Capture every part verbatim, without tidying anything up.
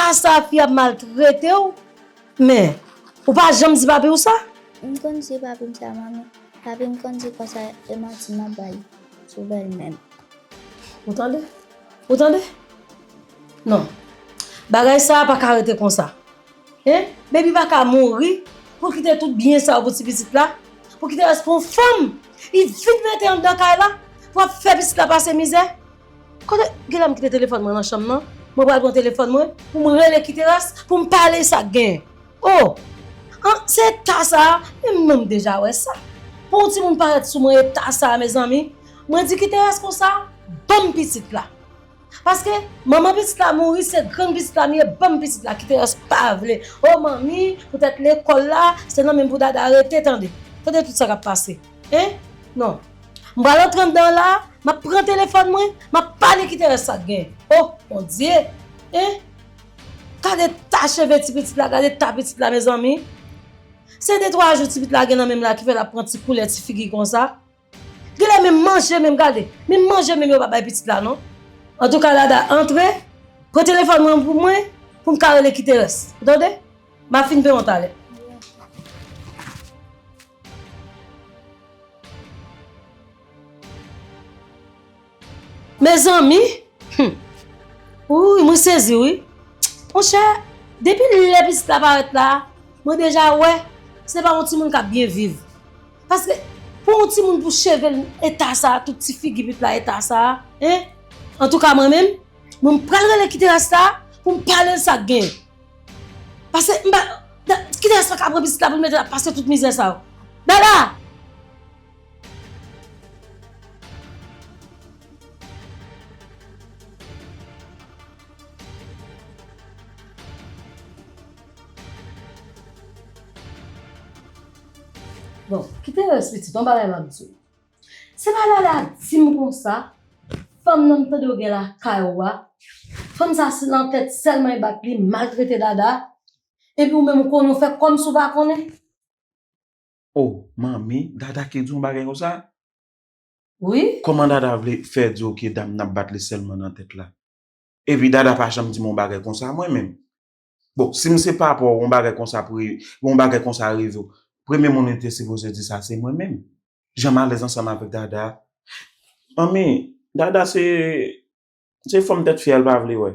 Sa fi ap maltrete w, men ou pa janm di papi w sa? M konn di papi m sa, manmi. Papi m konn di konsa e manti m ap bay sou bèlmè m. Ou tande? Ou tande? Non. Bagay sa a pa ka rete konsa. Hein? Baby pa ka mouri pou kite tout byen sa yo pou ti pitit la, pou kite rès pou yon fanm. Li vin mete anndan kay la pou ap fè pitit la pase mizè. Kote, genlè m kite telefòn mwen nan chanm nan. Mwen pral pran telefòn mwen pou m rele Kiterès pou m pale sa k genyen. Oh! An, se eta sa a, men mwen m deja wè sa. Pou yon timoun parèt sou mwen eta sa a, mezanmi, mwen di Kiterès konsa, ban m pitit la. Paske manman pitit la mouri, se grann pitit la m ye, ban m pitit la, Kiterès pa vle. Oh manmi, poutèt lekòl la, se nan men m pou Dada rete, tande. Tande tout sa k ap pase. Hein? Non. M pral antre anndan la, m ap pran telefòn mwen, m ap pale Kiterès sa k gen. Oh, Bondye! Hein? Gade ta cheve ti pitit la, gade ta pitit la, mezanmi. Se de twa jou ti pitit la gen nan men m la ki fè l ap pran ti koulè ti figi konsa. Genlè menm manje, menm gade, menm manje menm yo pa bay pitit la, non. Antouka, Dada, antre, pran telefòn mwen pou mwen, pou m ka rele Kiterès. Ou tande? M ap fin peye w talè. Mezanmi! Hmm. Wi, mwen sezi, wi. Monchè, depi lè pitit la parèt la, mwen deja wè se pa yon timoun k ap byen viv. Paske pou yon timoun pou cheve l eta sa, tout ti figi pitit la eta sa, hein? Antouka, mwen menm, mwen m pral rele Kiterès la pou m pale l sa k gen. Paske m pa, Kiterès pa ka pran pitit la pou l mete l ap pase tout mizè sa yo. Dada! Bon, Kiterès pitit, yon bagay m ap di w. Se pa Dada di m konsa, fanm nan m tande w gen lakay ou a, fanm sa se nan tèt sèlman e bat li, maltrete Dada, epi ou menm ou konnen ou fè kòmsi ou pa konnen. Oh, manmi, Dada ki di yon bagay konsa? Wi. Kòman Dada vle fè di w ke dam nan ap bat li sèlman nan tèt la? Epi Dada pa janm di m yon bagay konsa, mwen menm. Bon, si m se papa w, yon bagay konsa pou, yon bagay konsa rive w, premye moun li te sipoze di sa, se mwen menm. Jan m alèz ansanm avèk Dada. Manmi, Dada se, se fanm tèt fi a l pa vle wè.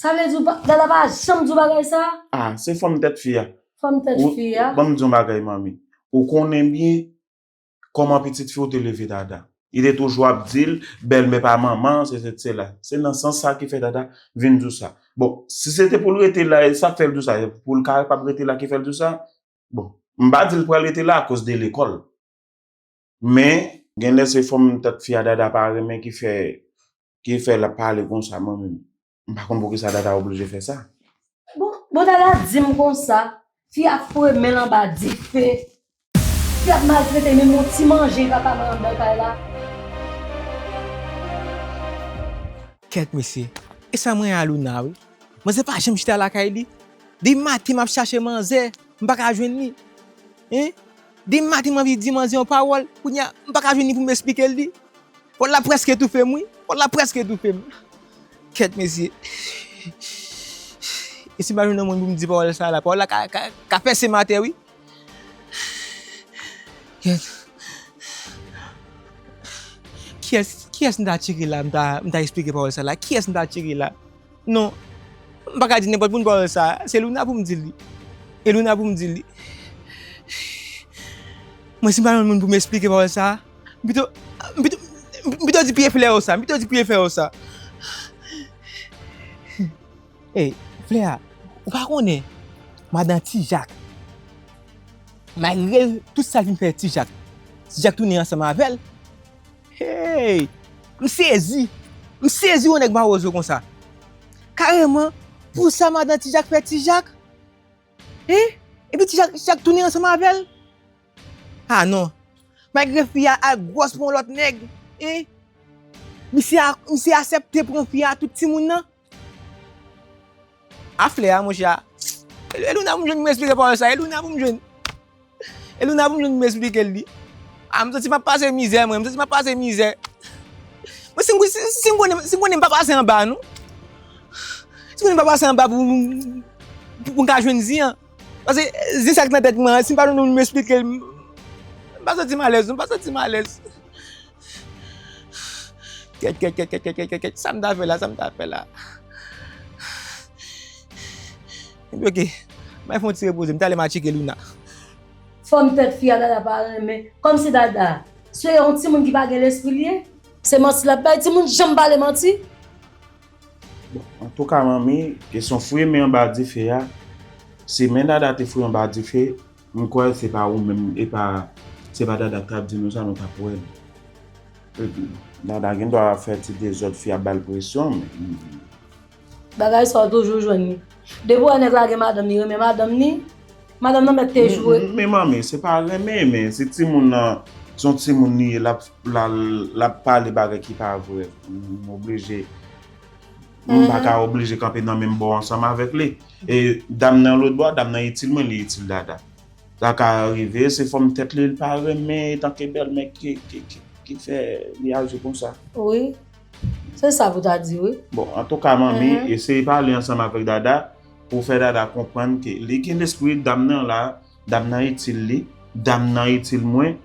Sa vle di w pa, Dada pa janm di w bagay sa? Ah, se fanm tèt fi a. Fanm tèt fi a? Ban m di yon bagay, manmi. Ou konnen byen kòman pitit fi w te leve Dada. Li te toujou ap di l, bèlmè pa manman, sesi, sela. Se nan sans sa ki fè Dada vin di w sa. Bon, si se te pou l rete la, e sa k fè l di w sa, e pou l kapab rete la ki fè l di w sa? Bon, m pa di l pral rete la akoz de lekòl. Men, genlè se fanm tèt fi a Dada pa renmen ki fè, ki fè l ap pale konsa, mwen menm. M pa konn poukisa Dada oblije fè sa. Bon, bon, Dada di m konsa, fi a foure men l anba dife, fi ap maltrete menm yon ti manje li pa ka bay anndan kay la. Kèt mesye, e sa mwen a Luna wi. Manzè pa janm chita lakay li. Depi maten m ap chache manzè, m pa ka jwenn li. Hein? Depi maten m anvi di manzè yon pawòl, kounye a m pa ka jwenn li pou m esplike l li. Pawòl la prèske toufe m wi. Pawòl la prèske toufe m. Kèt mesye. E si m pa jwenn yon moun pou m di pawòl sa la, pawòl la ka, ka, ka pèse m atè wi. Kèt. Kiyès, kiyès m ta tcheke la, m ta, m ta esplike pawòl sa la? Kiyès m ta tcheke la? Non. M pa ka di nenpòt moun pawòl sa. Se Luna pou m di l li. E Luna pou m di l li. Mwen, si m pa jwenn moun pou m esplike pawòl sa, m pito, m pito, m pito di piye flè yo sa. M pito di piye flè yo sa. Ey, flè a, ou pa konnen madan Ti Jak. Malgre tout sa l fin fè Ti Jak, Ti Jak tounen ansanm avè l. Hey! M sezi! M sezi yon nèg mawozo konsa. Kareman, pou sa madan Ti Jak fè Ti Jak? Hein? Epi Ti Jak, Ti Jak tounen ansanm avè l? Ah non. Malgre fi a al gwòs pou yon lòt nèg, hein? Misye a, misye aksepte pran fi a tout timoun nan. A flè a, monchè. E, e Luna pou m jwenn pou m esplike pawòl sa. E Luna pou m jwenn. E Luna pou m jwenn pou m esplike l li. A, m santi m ap pase mizè, mwen. M santi m ap pase mizè. Mwen, si m, si, si m konnen, si m konnen m pa pase anba, non. Tout moun pa pase anba pou, pou, pou m ka jwenn zen an. Paske zen sa k nan tèt mwen an, si m pa jwenn moun m esplike l, m pa santi m alèz, m pa santi m alèz. Kèt, kèt, kèt, kèt, kèt, kèt, kèt, kèt, sa m ta fè la, sa m ta fè la. Epi, oke, m al fè yon ti repoze, m ta ale m al tcheke Luna. Fòm tèt fi a Dada pa renmen. Kòmsi Dada se yon timoun ki pa gen lespri li ye. Se manti l ap bay. Timoun janm pale manti. Bon, antouka, manmi, kesyon fouye men anba dife a, si men Dada te fouye anba dife, m kwè se pa ou menm, e pa, se pa Dada k t ap di nou sa, nou t ap wè l. Epi, Dada gen dwa ap fè ti dezòd, fi ap ba l presyon, men. Bagay sa w toujou jwenn li. Depi w wè nèg la gen madanm, li renmen madanm li, madanm nan mèt te joure. Men manmi, se pa renmen, men se timoun nan, se yon timoun li ye, l ap, l ap pale bagay ki pa vre. M oblije, m pa ka oblije kanpe nan menm bò ansanm avèk li. E dam nan lòt bò a, dam nan itil mwen, li itil Dada. Sa ka rive, se fòm tèt li, li pa renmen, etanke bèlmè ki, ki, ki, ki fè li aji konsa. Wi. Se sa pou ta di wi. Bon, antouka, manmi, eseye pale ansanm avèk Dada pou fè Dada konprann ke li gen lespri dam nan la, dam nan itil li, dam nan itil mwen.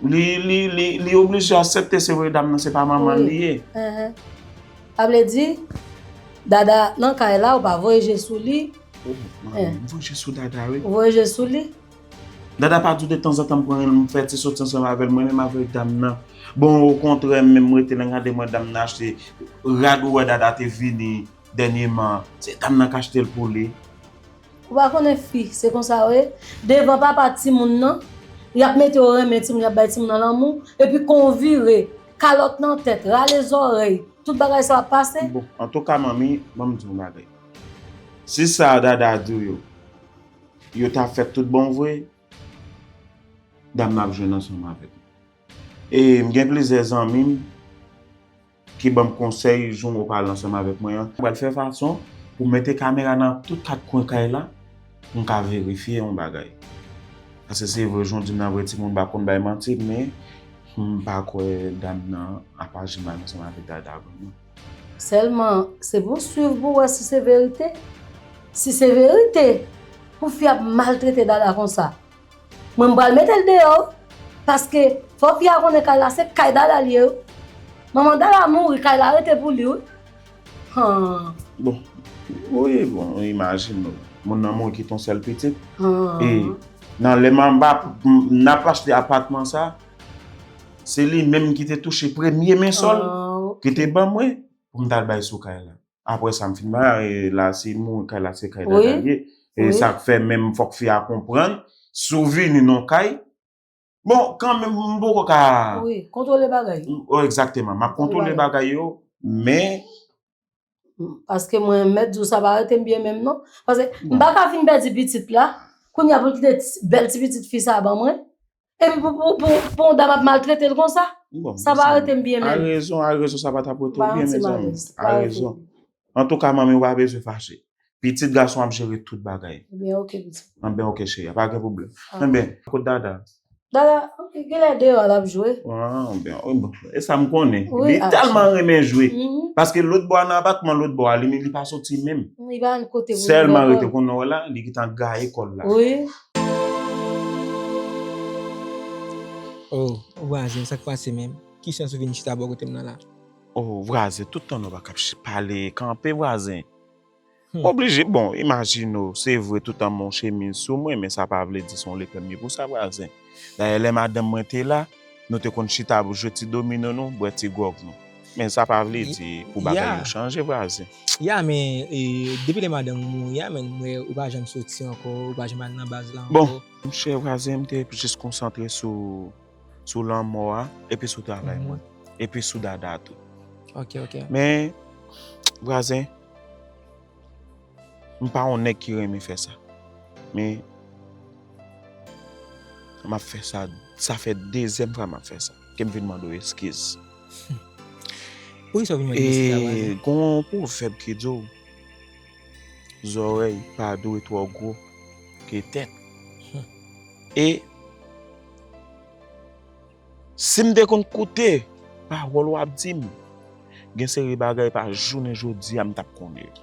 Li, li, li, li oblije aksepte, se vre, dam nan se pa manman l li ye. Sa vle di, Dada nan kay la, ou pa voye je sou li. Oh, manmi, m voye je sou Dada, wi. Ou voye je sou li. Dada pa di w de tanzantan m pran l, m fè ti soti ansanm avè l, mwen menm avèk dam nan. Bon, okontrè, m menm rete la, m gade mwen dam nan achte rad ou wè Dada te vini dènyèman, se dam nan k achte l pou li. Ou pa konnen fi, se konsa yo ye. Devan papa timoun nan, y ap mete yo renmen timoun, y ap bay timoun nan lanmou, epi kon w vire, kalòt nan tèt, rale zòrèy, tout bagay sa ap pase. Bon, antouka, manmi, ban m di w yon bagay. Si sa Dada di w yo, yo ta fèt tout bon vre, dam nan ap jwenn ansanm avèk mwen. E m gen plizyè zanmi m ki ban m konsèy jan w pale ansanm avèk mwen an. Mwen pral fè fason pou m mete kamera nan tout kat kwen kay la pou m ka verifye yon bagay. Paske se vre, jan w di m nan vre, timoun pa konn bay manti, men m pa kwè dam nan ap aji mal ansanm avèk Dada vrèman. Sèlman, se pou w swiv pou w wè si se verite. Si se verite, pou fi ap maltrete Dada konsa. Mwen m pral mete l deyò wi. Paske fò fi a konnen kay la se kay Dada l ye wi. Manman Dada mouri, kay la rete pou li wi. Han. Bon, wi, bon, imajine w. Moun nan mouri kite yon sèl pitit. E nan lè m ap, m ap achte apatman sa, se li menm ki te touche premye men sòl ki te ban mwen pou m t al bay sou kay la. Apre sa, m fin marye, la se mouri, kay la se kay Dada l ye. E sa k fè menm fòk fi a konprann, si w vini nan yon kay, bon, kanmenm, m poko ka. Wi, kontwole bagay. Egzakteman, m ap kontwole bagay yo, men. Paske mwen mèt di w sa pa rete m byen menm non. Paske m pa ka fin pèdi pitit la, kounye a pou l kite bèl ti pitit fi sa ban mwen. Epi pou, pou, pou, pou yon dam ap maltrete l konsa, sa pa rete m byen menm. A rezon, a rezon, sa pa t ap rete w byen, mezanmi. A rezon. Antouka, manmi, w pa bezwen fache. Pitit gason ap jere tout bagay. Ebyen, oke, pitit. Anben, oke, cheri, pa gen pwoblèm. Anben, kot Dada? Dada, genlè deyò l ap jwe. Anben, e sa m konnen. Li tèlman renmen jwe. Paske lòt bò a, nan apatman lòt bò a, li, li pa soti menm. Li pa al kote pou li. Sèlman rete konnen w la, li gentan gaye kò l la. Wi. Oh, vwazen, sa k pase menm? Ki chans ou vin chita bò kote m nan la? Oh, vwazen, tout tan nou pa k ap pale, kanpe, vwazen. M oblije, bon, imajine w, se vre, tout tan m yon chemiz sou mwen, men sa pa vle di se yon lepè m ye pou sa, vwazen. Dayè, lè madanm mwen te la, nou te konn chita jwe ti domino nou, bwè ti gwòg nou. Men sa pa vle di pou bagay yo chanje, vwazen. Ya, men depi lè madanm ou mouri a, men m wè ou pa janm soti ankò, ou pa janm al nan baz la ankò. Bon, monchè, vwazen, m te jis konsantre sou, sou lanmò a, epi sou travay mwen, epi sou Dada tou. Ok, ok. Men, vwazen, m pa yon nèg ki renmen fè sa. Men, m ap fè sa, sa fè dezyèm fwa m ap fè sa. Ke m vin mande w eskiz. Poukisa w vin mande m eskiz la, vwazen? E, gen yon pwovèb ki di w, zòrèy pa dwe twò gwo ke tèt. E, si m te konn koute pawòl w ap di m, gen seri bagay pa jounen jodi a m t ap konnen yo.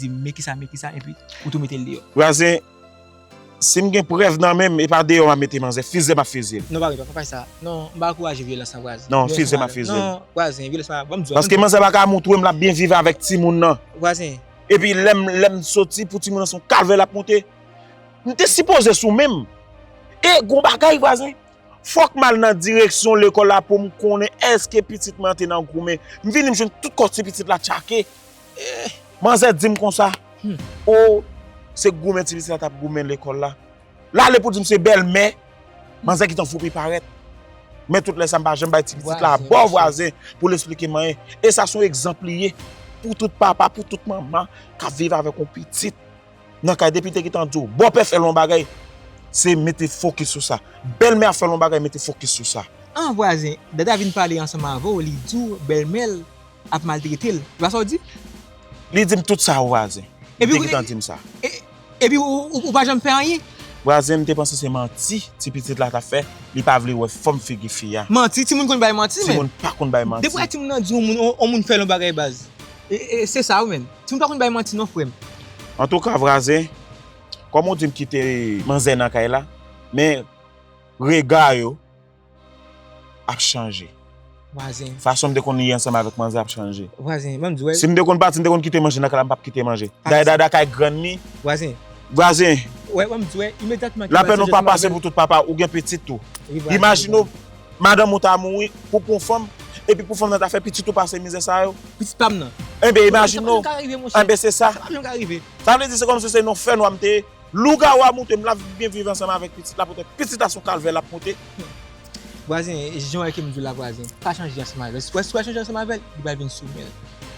di m, men kisa, men kisa, epi ou tou mete l deyò. Vwazen, si m gen prèv nan men m, e pa deyò m ap mete manzè, fize m ap fize l. Non, pa vre, pa, pa fè sa. Non, m pa ankouraje vyolans lan, vwazen. Non, fize m ap fize l. Non, vwazen, vyolans pa, ban m di w, ban m di w. Paske manzè pa ka montre m l ap byen viv avèk timoun nan. Vwazen. Epi lè m, lè m soti pou timoun nan se yon kalvè l ap monte. M te sipoze sou men m. E gon bagay, vwazen. Fòk m al nan direksyon lekòl la pou m konnen èske pitit mwen an te nan goumen. M vini, m jwenn tout kò ti pitit la tchake. Eh, manzè di m konsa, hmm, o, se goumen ti pitit la t ap goumen lekòl la. L ale pou di m se bèlmè manzè ki t anfoupi parèt. Men tout lè sa m pa janm bay ti pitit la bò vwazen pou l esplike m anyen. E sa se yon egzanp li ye pou tout papa, pou tout manman k ap viv avèk yon pitit nan kay, depi te gentan di w, bòpè fè l yon bagay, se mete fokis sou sa. Bèlmè a fè l yon bagay, mete fokis sou sa. An vwazen, Dada vin pale ansanm avè w, li di w bèlmè l ap maltrete l. Se pa sa w di? Li di m tout sa, vwazen. Li te gentan di m sa. E, epi ou, ou, ou pa janm fè anyen? Vwazen, m te panse se manti ti pitit la t ap fè. Li pa vle wè fòm figi fi a. Manti? Timoun konn bay manti, men. Timoun pa konn bay manti. Depi w wè timoun nan di yon moun, yon, yon moun fè l yon bagay baz. E, e, se sa wi menm. Timoun pa konn bay manti non, frè m. Antouka, vwazen, kòm ou di m kite manzè nan kay la, men rega yo ap chanje. Vwazen. Fason m te konn ye ansanm avèk manzè ap chanje. Vwazen, ban m di w, wè. Si m te konn pati, m te konn kite manje nan kay la, m p ap kite manje. Dayè Dada kay grann li. Vwazen. Vwazen. Wè, ban m di w, wè, imedyatman ke lapèn ou pa pase pou tout papa, ou gen pitit tou. Wi, vwazen. Imajine w, madanm ou ta mouri, pou pran fanm, epi pou fanm nan ta fè pitit ou pase mizè sa yo. Pitit pa m nan. Enben, imajine w. Sa pa janm ka rive, monchè. Enben, se sa. Sa pa janm ka rive. Sa vle di se kòmsi se nan fènwa m te ye. Lougawou a montre m l ap byen viv ansanm avèk pitit la, poutèt pitit la se yon kalvè l ap monte. Vwazen, jan w wè ke m di w la, vwazen, pa chanje ansanm avè l. Si w wè, si w wè chanje ansanm avè l, li pral vin sou men l.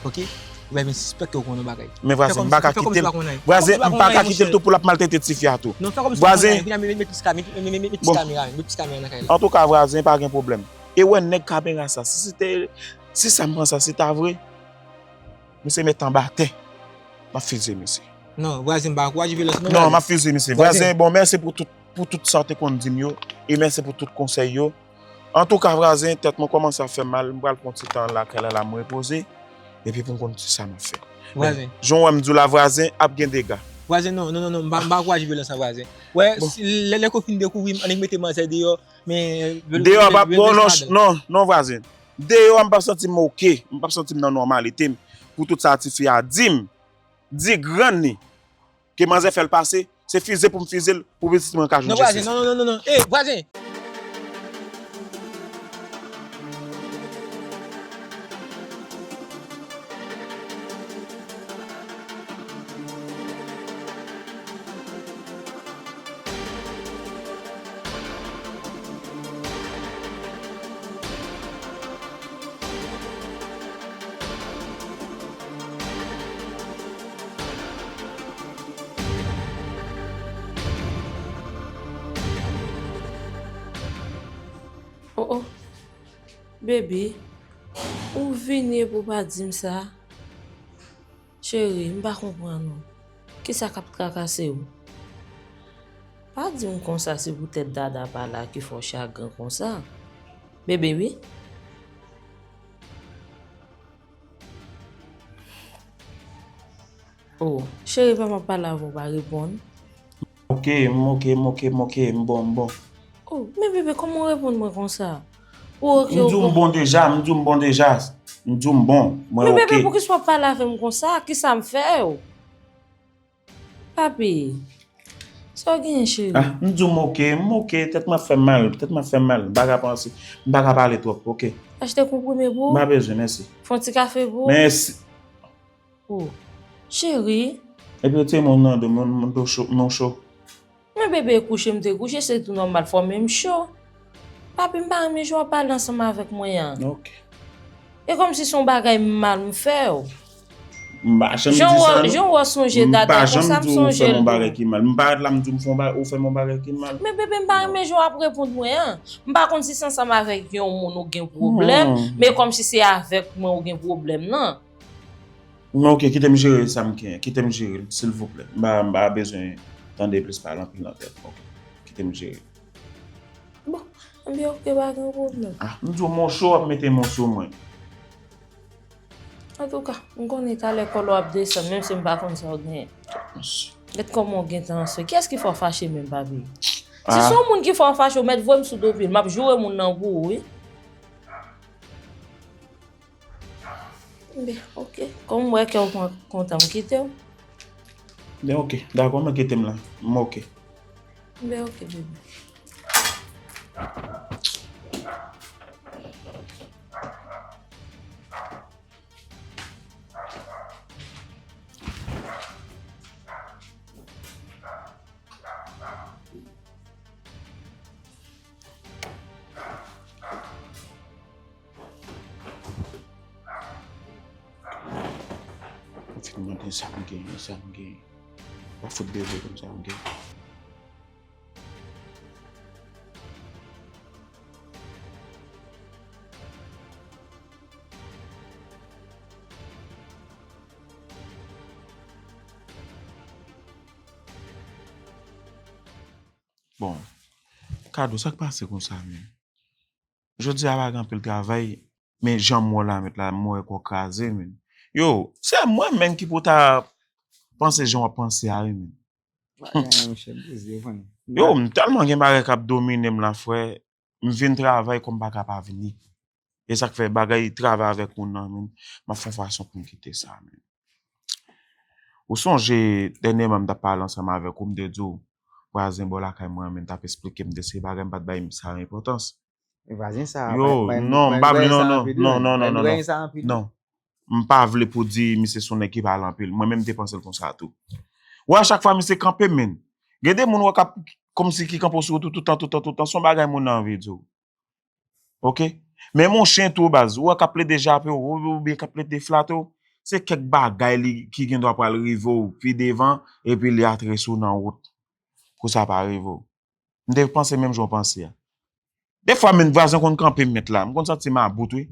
Oke? Li pral vin sispèk ke w konn yon bagay. Men vwazen, m pa ka kite l. Vwazen, m pa ka kite l tou pou l ap maltrete tifi a tou. Non, fè kòmsi w pa konn anyen. Vwazen. Vin la, met, met, met plis ka-, met, met, met, met plis kamera, met plis kamera nan kay la. Antouka, vwazen, pa gen pwoblèm. E wè nèg kamera sa, si se te, si sa m pran sa, se ta vre, misye mèt anba tè. M ap fize misye. Non, vwazen, m pa ankouraje vyolans non, vwazen. Non, m ap fize misye. Vwazen, bon, mèsi pou tout pou tout sa w te konn di m yo, e mèsi pou tout konsèy yo. Antouka, vwazen, tèt mwen kòmanse ap fè m mal, m pral pran ti tan lakay la, la m repoze, epi pou m konn ki sa m ap fè. Vwazen. Jan w wè m di w la, vwazen, ap gen dega. Vwazen, non, non, non, non, m pa, m pa ankouraje vyolans lan, vwazen. Wè, si, lè, lè ke w fin dekouvri m, annik mete manzè deyò, men, vyol-, Deyò, vyol-, pa, vyolans non, non, ladan. Non, non, vwazen. Deyò a, m p ap santi m oke, m p ap santi m nan nòmalite m, pou tout sa tifi a di m, di grann li, ke manzè fè l pase, se fize pou m fize l, pou pitit mwen ka jwenn jistis. Non, vwazen, non, non, non, non, non. Ey, vwazen! Oh, oh. Baby, ou vini epi w pa di m sa? Cheri, m pa konprann ou. Kisa k ap trakase w? Pa di m konsa se poutèt Dada pa la ki fè w chagren konsa. Bebe, wi. Oh, cheri, pa m ap pale avè w, pa reponn. Ok, m ok, m ok, m ok, m bon, m bon. Oh, men bebe, kòman w reponn mwen konsa? Ou ok, ou bon? M di w m bon deja, m di w m bon deja. M di w m bon, mwen ok. Men bebe, poukisa w ap pale avè m konsa? Kisa m fè w? Papi, sa w genyen, cheri? Ah, m di w m ok, m ok, tèt mwen ap fè m mal, tèt mwen ap fè m mal. M pa ka panse, m pa ka pale twòp, ok? Achte konprime pou ou? M pa bezwen, mèsi. Fè yon ti kafe pou ou? Mèsi. Oh, cheri. Epi yo te moun nan do, moun, moun do cho, non cho. Men bebe kouche, m te kouche, se tou nòmal, fò men m cho. Papi, m pa renmen jan w ap pale ansanm avèk mwen an. Ok. E kòmsi se yon bagay mal m fè w. M pa janm di sa, non. Jan w sonje Dada konsa, m sonje l tou. M pa janm di w fè m yon bagay ki mal. M parèt la, m di w m fè yon ba-, ou fè m yon bagay ki mal. Men bebe, m pa renmen jan w ap reponn mwen an. M pa konn si se ansanm avèk yon moun ou gen pwoblèm, men kòmsi se avèk mwen ou gen pwoblèm nan. Men ok, kite m jere sa m gen, kite m jere l, silvouplè. M pa, m pa bezwen tande plis pale anpil nan tèt. Ok, kite m jere l. Bon, ebyen ok, pa gen pwoblèm. Ah, m di w, m cho, w ap mete m sou mwen. Antouka, m konnen talè kòlè w ap desann, menm si m pa konn sa w genyen. Gad kòman w gen tansyon. Kiyès ki fè w fache menm, papi? Si se yon moun ki fè w fache, w mèt voye m sou do pye l, m ap joure moun nan pou ou, wi. Ben, ok. Kòm m wè kè w pa kontan, m kite w. Ben, ok. Dakò, men kite m la. M ok. Ben, ok, bebe. Ou fin mande sa m genyen, sa m genyen. W ap fout bebe konn sa m genyen. Bon, Kado, sa k pase konsa menm? Jodi a pa gen anpil travay, men jan m wè w la, mèt la, m wè kò w kraze, men. Yo, se mwen menm ki pou ta panse jan w ap panse a, wi, men. Pa gen anyen, monchè, m dezi, ou konn. Yo, m tèlman gen bagay k ap domine m la, frè. M vin travay kòm m pa ka pa vini. E sa k fè bagay travay avèk moun nan, men, m ap fè yon fason pou m kite sa, men. Ou sonje, dènyèman, m t ap pale ansanm avèk ou, m te di w, vwazen bò lakay mwen an, men, t ap esplike m de seri bagay, m pa t bay sa enpòtans. E vwazen sa a, yo, non, m pa vle, non, non, non, non, non, non. M pa vle pou di misye se yon nèg ki pale anpil. Mwen menm, m te panse l konsa tou. Ou wè, chak fwa misye kanpe, men. Gen de moun, wè, k ap, kòmsi ki kanpe sou wout ou toutan, toutan, toutan. Se yon bagay moun nan anvi di w. Ok? Men yon chen tou, baz. Ou wè k ap plede jape w, ou, oubyen k ap plede flate w. Se kèk bagay li ki gen dwa pral rive w pi devan, epi li atrese w nan wout. Pou sa pa rive w. M te panse menm jan w panse a. Defwa, menm vwazen konn kanpe m mèt la. M konn santi m about, wi.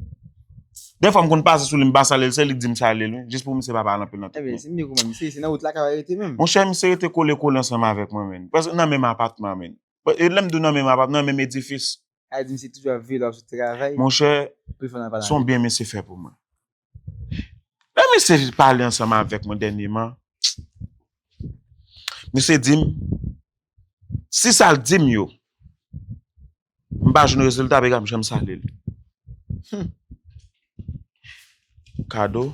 Defwa, m konn pase sou li, m pa salye l, se li k di m salye l, wi. Jis pou misye pa pale anpil nan tèt mwen. Ebyen, si m byen konprann, misye, se nan wout la k ap rete menm. Monchè, misye rete kole kole ansanm avèk mwen, menm. Prèske nan menm apatman, menm. E lè m di w nan menm apatman, nan menm edifis. A di misye toujou ap veye lè w ap sot travay. Monchè, se yon byen misye fè pou mwen. Lè misye pale ansanm avèk mwen dènyeman, misye di m, si sa l di m yo, m pa jwenn rezilta, piga m janm salye l. Kado,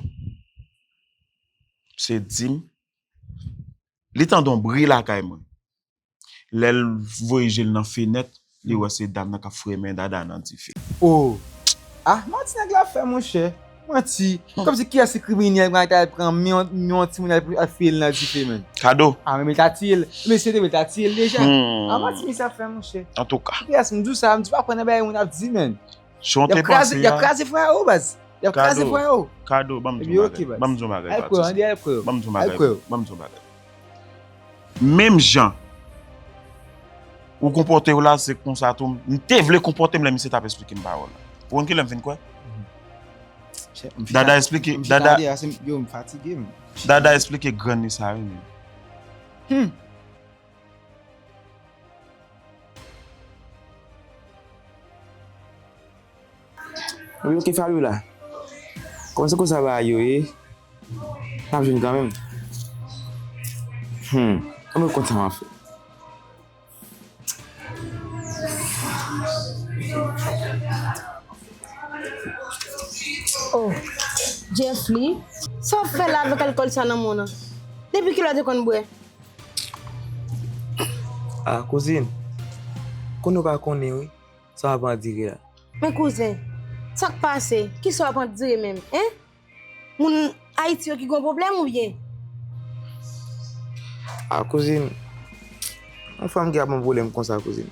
misye di m, li tande yon bri lakay mwen. Lè l voye je l nan fenèt, li wè se dam nan k ap fouye men Dada nan dife. Oh! Ah, manti nèg la fè, monchè. Manti. Kòmsi kiyès ki kriminèl pou al pran men yon timoun al fouye l nan dife, menn? Kado. Ah, men li ta tiye l. Mesye te vle ta tiye l deja. Ah, manti misye ap fè, monchè. Antouka. Kiyès m di w sa, m di w pa kwè nan bagay moun ap di, menn. Jan w te panse a. Y ap kraze frè yo, baz. Y ap kraze frè yo. Kado, ban m di w yon bagay. Ban m di w yon bagay. Ban m di w yon bagay. Ban m di w yon bagay. Ban m di w yon bagay. Menm jan ou konpòte w la, se konsa tou m te vle konpòte m lè misye t ap esplike m pawòl la. Ou konn kilè m fin kwè? Dada esplike, Dada. Yo, m fatige, m. Dada esplike grann li sa, wi, menm. Wi, oke, Fabiola. Kòman se konsa bagay yo ye? N ap jwenn kanmenm. Hmm. Anben, kontan m ap fè. Oh, Jeffly, sa w ap fè la avèk alkòl sa nan men w nan? Depi kilè w te konn bwè? Ah, kouzin, konnen w pa konnen wi. Sa w ap andire la? Men kouzen, sa k pase? Kisa w ap andire menm, en? Moun Ayiti yo ki gon pwoblèm oubyen? Ah, kouzin, yon fanm ki ap yon pwoblèm konsa, kouzin.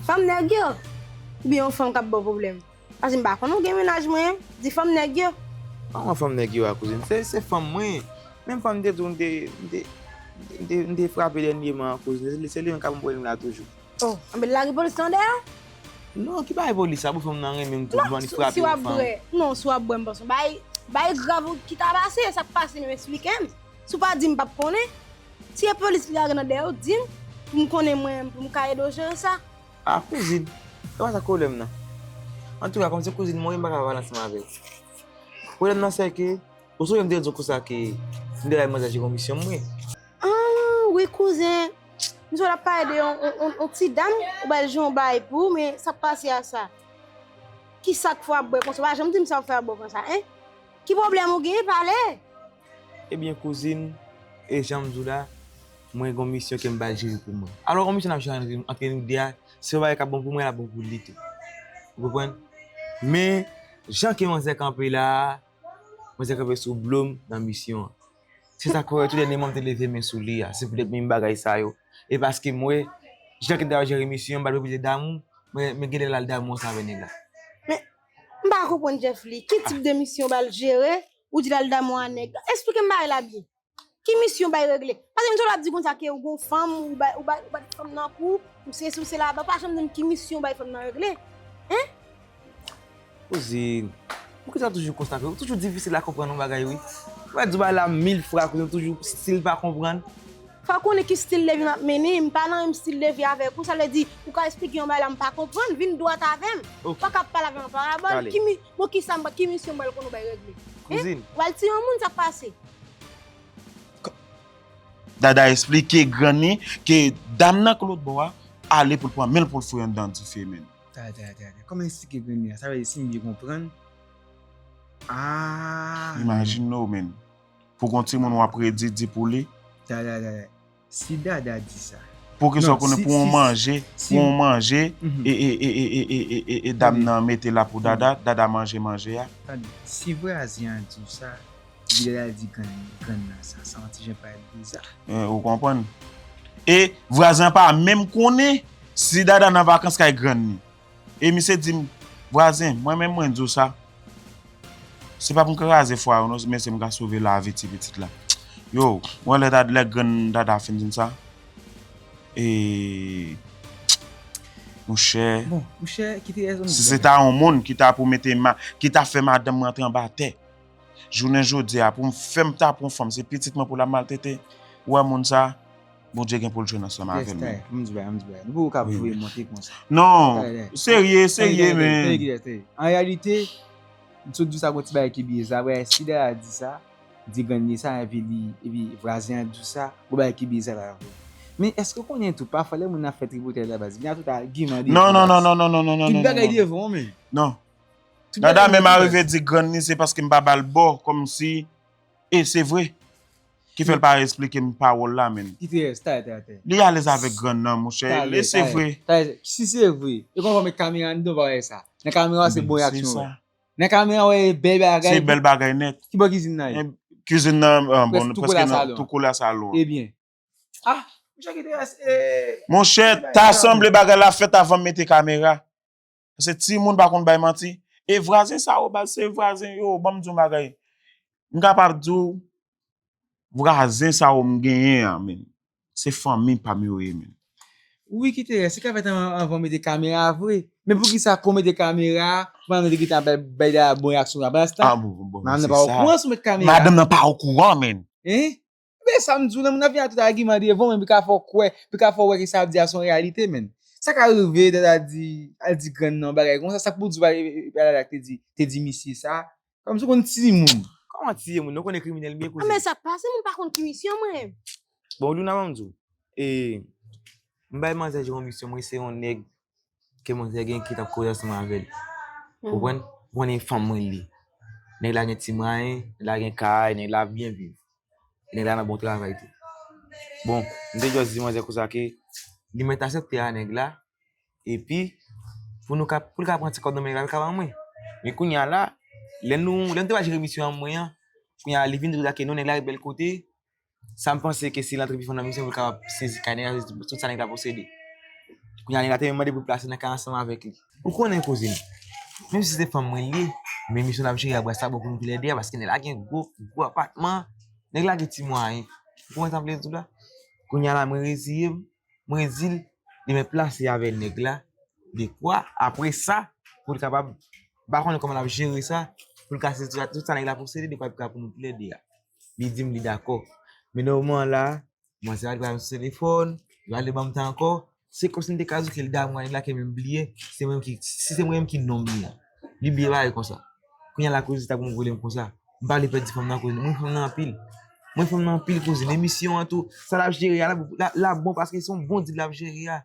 Fanm nèg yo? Oubyen yon fanm k ap ba w pwoblèm? Paske m pa konn ou gen mennaj mwen, di fanm nèg yo. Pa yon fanm nèg yo a, kouzin. Se, se fanm mwen. Menm fanm m te di w m te, m te, m te, m te frape dènyeman an, kouzin. Se li, se li menm k ap yon pwoblèm la toujou. Oh, anben l lage polis lan dèyè w? Non, ki bagay polis sa? Bon, fanm nan renmen m tou, bon, li frape yon fanm. Non, si w ap bwè, m panse yon bagay, bagay grav ki ta pase, sa k pase menm, eksplike m. Si w pa di m, m p ap konnen. Si e polis li lage nan dèyè w, di m, pou m konnen mwen, pou m ka ede w jere sa. Ah, kouzin, e pa sa k pwoblèm nan. Antouka, kòm se kouzin mwen, m pa ka pale ansanm avè w. Pwoblèm nan, se ke, ou sonje m te di w konsa ke m te bay manzè jere yon misyon mwen? Ah, wi, kouzen. M sonje w t ap pale de yon, yon, yon, yon ti dam, ou ba l jere yon bagay pou ou, men sa k pase a sa? Kisa k fè w ap bwè konsa? Ou pa janm di m sa w fè w ap bwè konsa, en? Ki pwoblèm ou genyen, pale? Ebyen, kouzin, e jan m di w la, mwen gen yon misyon ke m ba l jere pou mwen. Alò, yon misyon n ap jere ant, ant nou de a, se yon bagay k ap bon pou mwen, l ap bon pou li tou. Ou konprann? Men, jan ke manzè kanpe la a, manzè kanpe sou blo m nan misyon an. Se sa k fè w wè tou dènyeman m te leve men sou li a. Se poutèt menm bagay sa yo. E paske m wè, jan ke l t ap jere misyon an, m pa t refize damou, men, men genlè l al damou ansanm avè nèg la. Men, m pa konprann Jeffly. Ki tip de misyon w ba l jere, ou di l al damou a nèg la? Eksplike m bagay la byen. Ki misyon w bay regle? Paske m tande w ap di konsa ke ou gon fanm, ou bay, ou bay, ou bay fanm nan kou, ou sesi, ou sela, ou pa janm di m ki misyon w bay fanm nan regle. Hein? Kouzin, poukisa w toujou konsa? Ou toujou difisil a konprann yon bagay wi. Mwen di w bagay la mil fwa, kouzin, ou toujou still pa konprann. Fò w konnen ki stil de vi m ap mennen, m pa nan menm stil de vi avèk ou, sa vle di, ou ka eksplike yon bagay la m pa konprann, vin dwat avè m. Ou pa ka ap pale avè m an parabòl. Ki mi, bon, kisa m, ki misyon m pral konn ou bay regle? Hein? Ou pral tiye yon moun, sa k pase? Dada eksplike grann li ke dam nan k lòt bò a ale pou l pran men l pou l foure anndan dife, menn. Tande, tande, tande. Kòman eksplike grann li a? Sa vle di si m byen konprann. Ah! Imajine w, menn. Pou gon timoun w ap redi, di pou li. Tande, tande, tande. Si Dada di sa. Pou kisa w konnen pou yon manje, pou yon manje, e, e, e, e, e, e, e, e dam nan mete la pou Dada, Dada manje manje a. Tande, si vwazen an di w sa, Di lè l al di grann, grann nan sa, sa yon ti jan parèt biza. Eh, ou konprann? E vwazen an pa menm konnen si Dada nan vakans kay grann li. E misye di m, vwazen, mwen menm mwen di w sa. Se pa pou m kraze fwa yo non, men se m ka sove lavi ti pitit la. Yo, mwen lè, lè grann Dada fin di m sa. E, monchè, bon, monchè, kite rezon si se ta yon moun ki ta pou mete ma, ki ta fè madanm mwen antre anba tè. Jounen jodi a, pou m fè m ta pran fanm, se pitit mwen pou l ap maltrete. Ou wè moun sa, Bondye gen pou l jwenn ansanm avè l, men. M di bagay, m di bagay. Nou poko ka voye monte konsa. Non, serye, serye, men. An reyalite, m sot di sa gon ti bagay ki biye sa, vre, si Dara di sa, di grann li sa, epi li, epi vwazen an di sa, gon bagay ki biye sa la vre. Men èske w konnen tou, pafwa lè moun ap fè tripotay la baz, gen tout agiman de. Non, non, non, non, non, non, non, non. Tout bagay devan, men. Non. Dada menm arive di grann li se paske m pa ba l bò, kòmsi, e se vre. Ki fè l pa esplike m pawòl la, menn. Ki te rès, tay, tay, tay. Li alèz avèk grann nan, monchè. E se vre. Si se vre, e konn fò met kamera anndan pa wè sa. Nan kamera se bon reyaksyon wè. Nan kamera wè e bèl bagay. Se bèl bagay nèt. Ki bò kizin nan ye? Kizin nan, bon, prèske tou kole a salon. Ebyen. Ah, monchè ki te rès, e. Monchè, ta sanble bagay la fèt avan m mete kamera. Paske timoun pa konn bay manti. E vwazen sa yo, baz, se vwazen yo. Ban m di w yon bagay. M kapab di w, vwazen sa yo m genyen an, menn. Se fanmi pa m yo ye, menn. Wi, ki te rès, se ka fèt anvan, anvan w mete kamera vre. Men poukisa kon mete kamera, pandan nou te gentan bay, bay Dara bon reyaksyon la, pandan se tan, madanm nan pa okouran si w met kamera. Madanm nan pa okouran, menn. Hein? Men sa m di w, nan moun ap vin ak tout agiman devan w, men pou ka fè w kwè, pou ka fè w wè ke sa ap di a se yon reyalite, menn. Sa ka rive, Dada di, al di grann nan yon bagay konsa, sa k pou di w al, al, al, te di, te di misye sa, kòmsi w konn tiye moun. Kòman tiye moun? Nou konnen kriminèl m ye, kouzin. Ah, men sa k pase, moun pa konn ki misyon mwen. Bon, Luna, ban m di w. E, m bay manzè yon misyon, mwen se yon nèg ke manzè gen ki t ap koze ansanm avè l. Ou konprann? Ou konnen fanm mwen li ye. Nèg la gen ti mwayen, nèg la gen kay, nèg la ap byen viv. Nèg la nan bon travay tou. Bon, m te just di manzè konsa ke li mèt aksepte a nèg la. Epi, pou nou ka, pou l ka pran ti kòb nan men nèg la, l ka ban mwen. Men kounye a la, lè nou, lè m te pral jere misyon an mwen an, kounye a li vin di konsa ke non, nèg la ret bèl kote, sa m panse ke si l antre pi fon nan misyon pou l kapab sezi kay nèg la, sezi tout sa nèg la posede. Kounye a nèg la te menm mande pou l plase nan kay ansanm avèk li. Ou konnen kouzin, menm si se fanm mwen li ye, men misyon l ap jere a bras la bon pou nou toulède a, paske nèg la gen gwo, gwo apatman, nèg la gen ti mwayen. Ou konprann sa m vle di w la? Kounye a la mwen reziye m, mwen di l, li mèt plase avè nèg la, dekwa, apre sa, pou l kapab, m pa konnen kòman l ap jere sa, pou l ka sezi tout sa nèg la posede, dekwa pou nou toulède a. Li di m li dakò. Men nan moman la, manzè a pral sou telefòn, yo ale ban m tan ankò. Se kòmsi m te ka di ke l damou a nèg la ke men m bliye, se mwen menm ki, si se mwen menm ki nonm li an. Li bliye bagay konsa. Kounye a la kouzin ta pou m vole m konsa. M pa vle pèdi fanm nan kouzin. Mwen fanm nan anpil. Mwen fanm nan anpil kouzin. Emisyon an tou, sa l ap jere a, la, la, la bon paske se yon bon dil l ap jere a.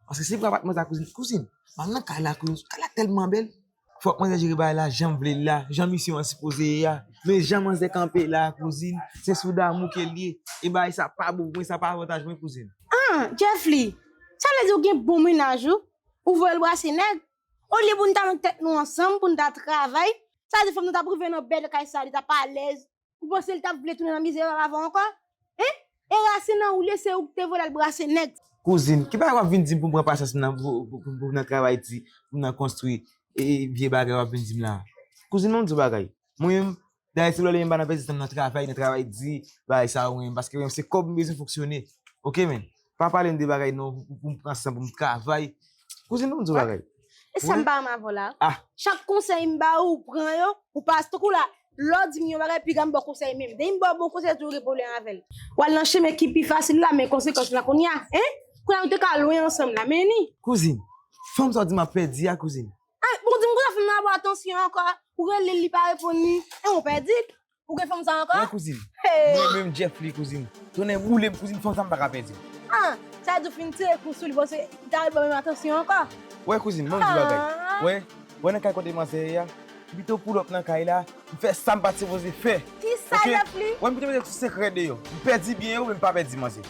Paske se pou apatman sa kouzin. Kouzin, m al nan kay la kouzin. Kay la tèlman bèl. Fòk manzè jere bagay la jan m vle l la, jan misyon an sipoze ye a. Men jan manzè kanpe la, kouzin, se sou damou ke l ye. E bagay sa pa bon pou mwen, sa pa avantaj mwen, kouzin. Ah, Jeffly, sa vle di ou gen bon mennaj ou? Ou voye l brase nèg? Olye pou n ta met tèt nou ansanm, pou n ta travay, sa vle di fanm nan t ap rive nan bèl kay sa, li t ap alèz. Ou panse l t ap vle tounen nan mizè l avan ankò? Hein? E rasin nan ou l ye, se ou ki te voye l al brase nèg. Kouzin, ki bagay w ap vin di m pou m pran pasyans m nan, pou, pou, pou, pou m nan travay di, pou m nan konstwi, e, e, vye bagay w ap vin di m la? Kouzin, ban m di w bagay. Mwen menm, dayè se lè w lè m pa nan pèdi tan m nan travay, nan travay di, bagay sa yo, mwen menm, paske mwen menm se kòb m bezwen fonksyone. Oke, men. Pa pale m de bagay non, pou, pou m pran san, pou m travay. Kouzin, ban m di w bagay. E sa m pa renmen avè w la. Ah. Chak konsèy m ba ou, ou pran yo, ou pa, tankou la, lè w di m yon bagay, piga m ba w konsèy menm. Depi m ba w bon konsèy, toujou gen pwoblèm avè l. W al nan chemen ki pi fasil la, men konsekans la kounye a, hein? Kounye a nou te ka lwen ansanm la, men ni. Kouzin, fanm sa w di m ap pèdi a, kouzin. Ah, bon, di m konsa fanm nan ap ba w atansyon ankò. Ou rele l, li pa reponn li. E ou pèdi l. Ou gen fanm sa ankò? Wi, kouzin. Hey! Mwen menm Jeffly, kouzin. Tonnè boule m, kouzin, fanm sa m pa ka pèdi l. Ah, sa vle di w fin tire kou sou li, paske li ta ret ba w menm atansyon ankò. Wè, kouzin, ban m di w bagay. Ah. Wè, wè nan kay kote manzè ye a, m pito pull up nan kay la, m fè sa m pa t sipoze fè. Kisa, Jeffly? Wè, m pito mete tout sekrè deyò. M pèdi byen yo, men m pa pèdi manzè.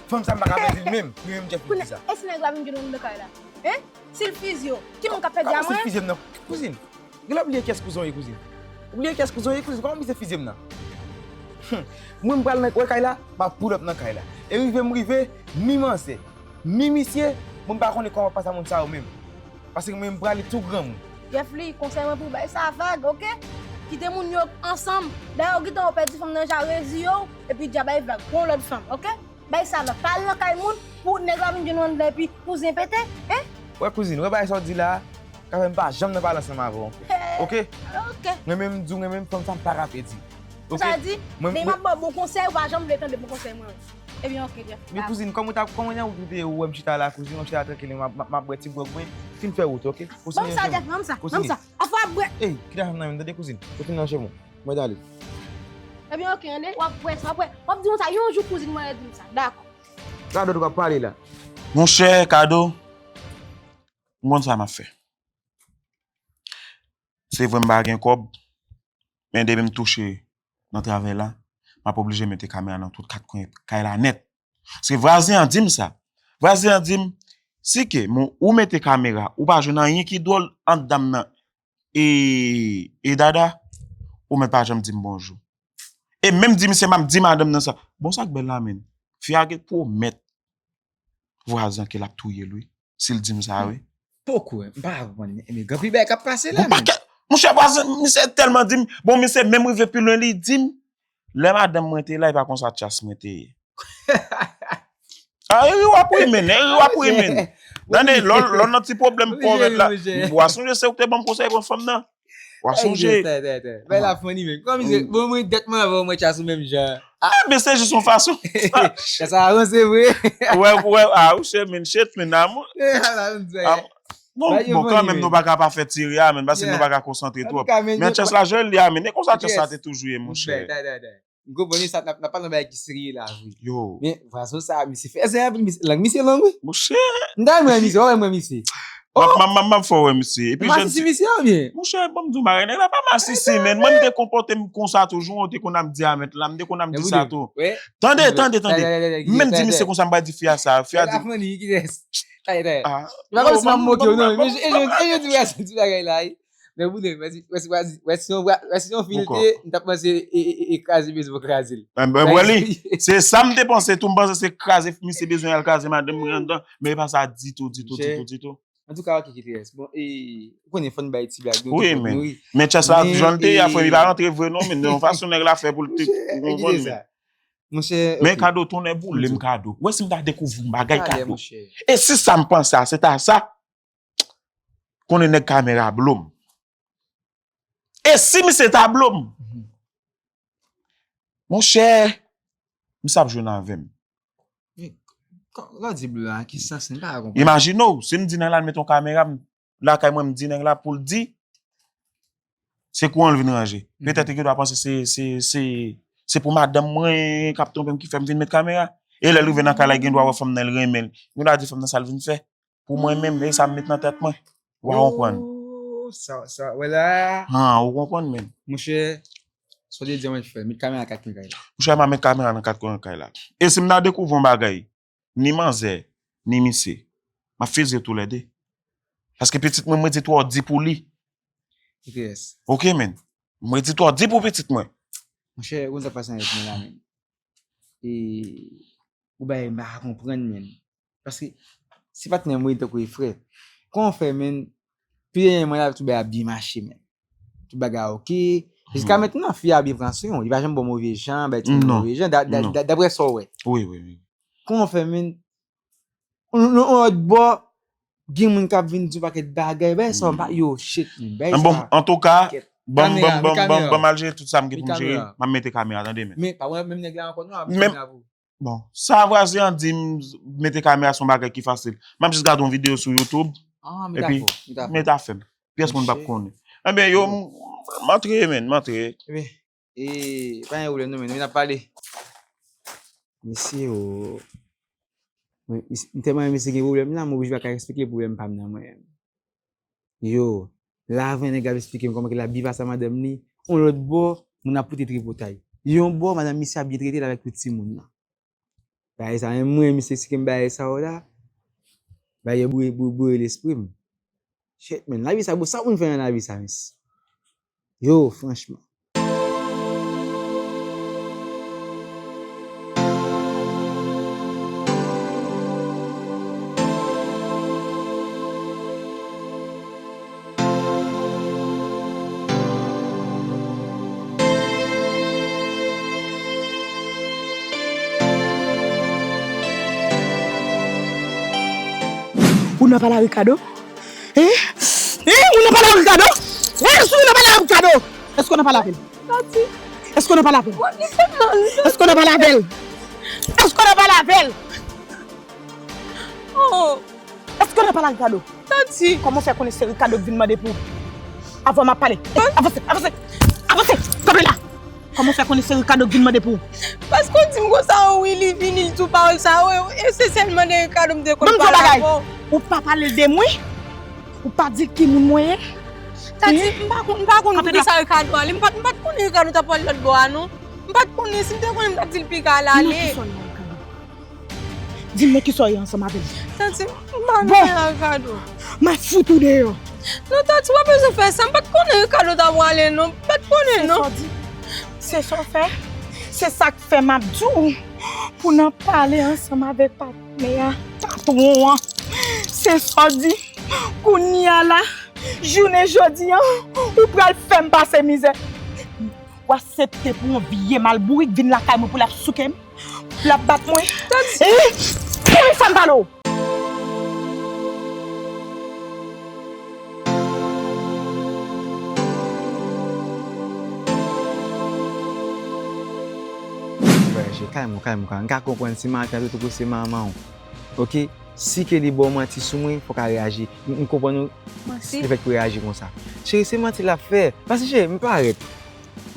Fanm sa m pa ka pèdi l menm, mwen menm Jeffly ki di sa. Kounye a, e si nèg la vin jwenn nou anndan kay la? Hein? Si l fizye w, ki moun k ap pèdi a mwen? Kòman si l fizye m nan? Kouzin, gen lè w bliye kiyès kouzen w ye, kouzin. Ou bliye kiyès kouzen w ye, kouzin. Kòman misye fizye m nan? Hum. Mwen, m pral nan wè kay la, m ap pull up nan kay la. E rive m rive, ni manzè, ni misye, mwen m pa konnen kòman pase a moun sa yo menm. Paske mwen, m prale tou granmoun. Jeffly, konsèy mwen pou w bay sa vag, oke? Kite moun yo ansanm. Dayè, ou gentan wè w pèdi fanm nan, ja reziye w, epi dja bay vag, pran yon lòt fanm, oke? Bay sa vag, pa al nan kay moun, pou nèg la vin jwenn ou anndan epi kouzen pete, hein? Wè kouzin, wè bagay sa w di la, ka fè m pa janm nan pale ansanm avè w ankò. Oke? Oke. Mwen menm m di w, mwen menm fanm sa m pa ka pèdi. Oke? Sa di, depi m ap ba w bon konsèy, ou pa janm vle tande bon konsèy mwen. Ebyen, oke, Jeff. Men kouzin, kòman w t ap, kòman jan wout ou te ye, ou wè m chita la, kouzin, m ap chita trankil, m ap, m ap, m ap bwè ti gwòg mwen. Fin fè wout, oke? Ban m sa, Jeff, ban m sa, ban m sa. Afè w ap bwè. Ey, kite afè m nan men, tande, kouzin. Kote m nan, chemo. Mwen ale. Ebyen, oke, ale. W ap bwè sa, w ap bwè. W ap di m sa, yon jou kouzin mwen redi m sa. Dakò. Gade w ap pale la. Monchè, Kado, m konn sa m ap fè. Se vre m pa gen kòb, men depi m touche nan travay la, m ap oblije mete kamera nan tout kat kwen kay la nèt. Paske vwazen an di m sa. Vwazen an di m, si ke m, ou mete kamera, ou pa jwenn anyen ki dwòl ant dam nan e, e Dada, ou mèt pa janm di m bonjou. E menm di misye m ap di madanm nan sa. Bon, sa k bèl la, menn. Fi a gen pwomèt vwazen ke l ap touye l, wi. Si l di m sa, wi. Poko, m pa konprann, men gen anpil bagay k ap pase la, men. Monchè, vwazen, misye tèlman di m, bon, misye menm rive pi lwen, li di m, lè madanm mwen te la, e pa konsa tchas mwen te ye. A, eri w ap ri, menn, eri w ap ri, menn. Tande, lò, lò nan ti pwoblèm kòrèt la, w a sonje se ou ki te ban m konsèy pran fanm nan. W a sonje. Bay la funny, menn. Kòm se, bon, mwen, dèt mwen avè w, mwen tchas ou menm jan. Ah, men se jis yon fason. Sa avanse vre. Wè, wè, ah, ou chè, menn, shit, menn, amour. Bon, bon, kanmenm, nou pa ka pa fè ti ri a, menn, paske nou pa ka konsantre twòp. Men tchas la jwenn li a, menn, e konsa tchas la te toujou ye, monchè. M konprann sa, n ap, n ap pale yon bagay ki serye la, vre. Yo. Men, vwazen sa, misye fè zen anpil, misye, lang misye long, wi. Monchè. M ta renmen misye, w renmen misye. M ap, m ap, m ap fè w wè misye. Epi jèn ti misye, oubyen? Monchè, ban m di w bagay, nèg la pa masisi, menn. Mwen, m te konpòte m konsa tou, jan w te konn ap di a, mèt la, m te konn ap di sa tou. Tande, tande, tande. M menm di misye konsa, m pa di fi a sa. Fi a di. Tande, tande. M pa konn si m ap moke w, non, men e jan w di bagay la, wi. Men pou de, wè si, wè si, wè si, wè si yon, wè si yon fi l te, m t ap panse e, e, e, e kraze bezwen kraze l. Wè li, se sa m te panse tou, m panse se kraze misye bezwen al kraze madanm mwen anndan, men e pa sa ditou, ditou, ditou, ditou. Antouka, oke, K T S. Bon, e, ou konnen fò n bay ti blag nou tou, fòk nou ri. Men tchas la, jan l te ye a, frè, li pa rantre vre non, men yon fason nèg la fè pou l te, ou konprann, men. Monchè, men Kado, tonnè boule m, Kado. Wè si m ta dekouvri yon bagay, Kado. E si sa m panse a, se ta sa? Konnen nèg kamera blo m. E si misye ta blo m? Monchè, misye ap jwenn avè m. Lè w di blo a, ki sans, m pa konprann. Imajine w, si m di nèg la l met yon kamera, m lakay mwen, m di nèg la pou l di, se kouran l vin ranje. Petèt li gendwa panse se, se, se, se pou madanm mwen k ap twonpe m ki fè m vin met kamera. E lè l rive nan kay la, li gendwa wè fanm nan, l renmen l. Li gendwa di fanm nan sa l vin fè. Pou mwen menm, e sa m met nan tèt mwen. Ou a konprann. Oh, sa, sa, wè la. Han, ou konprann, menn. Monchè, sa w te di a mwen fè, met kamera nan kat kwen kay la. Monchè, m a met kamera nan kat kwen kay la. E si m ta dekouvri yon bagay, ni manzè, ni misye, m ap fize toulède. Paske pitit mwen, mwen di twò di pou li. K T S. Oke, menn. Mwen di twò di pou pitit mwen. Monchè, ou konn sa k pase nan tèt mwen la, menn. E, ou bay, m pa ka konprann, menn. Paske, se patnè mwen, tankou e frè. Kòman w fè, menn? Pi dènyèman la, tout bagay ap byen mache, menn. Tout bagay oke. Jiska mentnan, fi a byen pran swen w. Li pa janm ba w move jan, bay timoun move jan, da-, da-, da-, daprè sa w wè. Wi, wi, wi. Kòman w fè, menn? On, on, on lòt bò, gen moun k ap vin di w pakèt bagay, bay sa, yo, shit, menn, bay sa. Bon, antouka, ban m, ban m, ban m, ban m, ban m al jere tout sa m gen pou m jere. M ap mete kamera, tande, menn. Men, pa wè menm nèg la ankò, non, ap mete kamera pou ou. Bon, sa vwazen an di m mete kamera se yon bagay ki fasil. M ap jis gade yon videyo sou YouTube. Ah, mete afè w, mete afè w. Pyès moun p ap konnen. Ebyen, yo, m, m antre, menn, m antre. Ebyen, e, pa gen pwoblèm, non, menn, n ap pale. Mesye, o. Mwen, mis-, m tèlman wè misye gen pwoblèm la, m oblije pa ka eksplike pwoblèm pa m nan mwen menm. Yo, la vre nèg la ap eksplike m kòman ke l ap viv a sa madanm li. On lòt bò, moun ap pote tripotay. Yon bò, madanm misye ap byen trete l avèk tout timoun nan. Bagay sa, menm mwen, misye eksplike m bagay sa yo la. Bagay yo boure, boure, boure lespri m. Shit, man, lavi sa, bon, sa pou n fè nan lavi sa, mesi? Yo, franchman. Ou nan pale a Ricardo? Hein? Hein? Ou nan pale a Ricardo? Hein? Èske ou nan pale a Ricardo? Èske ou nan pale avè l? Èske ou nan pale avè l? Èske ou nan pale avè l? Èske w nan pale avè l? Oh! Èske w nan pale ak Ricardo? Tanti! Kòman w fè konnen se Ricardo k vin mande pou ou? Avan m ap pale. Avanse, avanse, avanse! Kanpe la! Kòman w fè konnen se Ricardo k vin mande pou ou? Paske w di m konsa, wi, li vini, li di w pawòl sa, wi, e se sèlman de Ricardo m te konn pale avè w. Ban m di w yon bagay. Ou pa pale l de mwen? Ou pa di l ki moun mwen ye? Tanti, m pa konn, m pa konn poukisa Ricardo ale. M pa t, m pa t konnen Ricardo t ap pale lòt bò a, non. M pa t konnen, si m te konnen, m t ap di l piga l ale. Nan kisa w ye, Ricardo? Di m nan kisa w ye ansanm avè l. Tanti, m pa renmen Ricardo. M ap fout ou deyò. Non, tanti, w pa bezwen fè sa. M pa t konnen Ricardo t ap pale, non. M pa t konnen, non. Se sa w di. Se sa w fè. Se sa k fè m ap di w pou n ap pale ansanm avèk patnè a, patwon an. Se sa w di. Kounye a la, jounen jodi a, ou pral fè m pase mizè. W aksepte pou yon vye malbourik vin lakay mwen pou l ap souke m? L ap bat mwen. Tanti. Eh, konnen sa m pale w. Voyaje, kalme w, kalme w, kalme w. M ka konprann si matant ou tankou se manman w. Oke? Si ke li ba w manti sou mwen, fò w ka reyaji. M, m konprann ou. Mèsi. Lefètke w reyaji konsa. Cheri, se manti l ap fè. Paske cheri, m parèt.